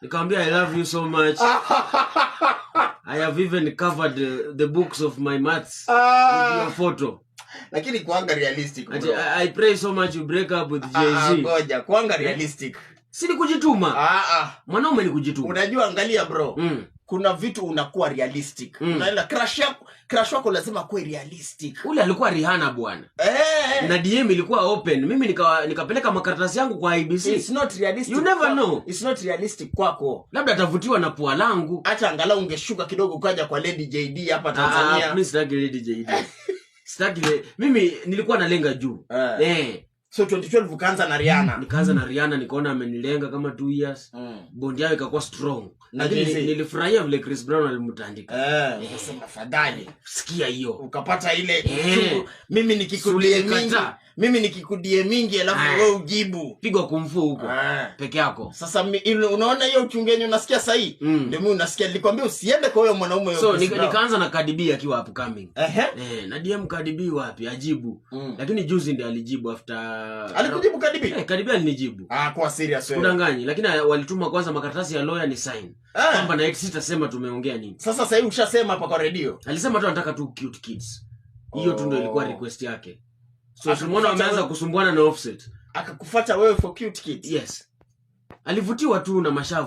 Nikamwambia, "I love you so much. I have even covered the books of my maths with your photo." Lakini kuanga realistic, Ati, bro. I pray so much you break up with Ah, ah, Jay-Z." ngoja, kuanga realistic. Si ni kujituma? Ah, ah. Mwanaume ni kujituma. Unajua, angalia, bro, kuna vitu unakuwa realistic. Unaenda crush yako, crush wako lazima kuwe realistic. Ule alikuwa Rihanna, bwana. Na DM ilikuwa open. Mimi nikapeleka makaratasi yangu kwa IEBC. It's not realistic You never know. It's not realistic kwako. Labda atavutiwa na pua langu. Hata angalau ungeshuka kidogo ukaja kwa Lady JD hapa Ah, Tanzania. ah, mimi sitaki Lady JD. Sitaki mimi nilikuwa nalenga juu. Eh. So 2012 ukaanza na Rihanna. Nikaanza na Rihanna, nikaona amenilenga kama 2 years. Bond yao ikakuwa strong. Na Lakini Jay-Z. nilifurahia vile Chris Brown alimtandika. Eh, ukasema fadhali. Sikia hiyo. Ukapata ile Eh. chungu. Mimi nikikudie Sulikataa. mingi, mimi nikikudie mingi alafu Ah. wewe ujibu. Pigwa kumfu huko Eh. peke yako. Sasa unaona hiyo uchungu yenye unasikia sahii? Ndio mimi unasikia nilikwambia usiende kwa huyo mwanaume huyo So Chris Brown. nikaanza na Cardi B akiwa upcoming. Ehe. Eh, na DM Cardi B, wapi ajibu. Lakini juzi ndiye alijibu after. Alikujibu Cardi B? Eh, Cardi B alinijibu. Ah, kuwa serious wewe. Kudanganyi, lakini walituma kwanza makaratasi ya lawyer ni sign. Eh. Kwamba na sitasema tumeongea nini. Sasa sahii ushasema hapa kwa redio. Alisema tu anataka tu cute kids. Hiyo tu ndio ilikuwa request yake. So Akakufuata tumeona wameanza kusumbuana na Offset. Akakufuata wewe for cute kids. Yes. Alivutiwa tu na mashavu.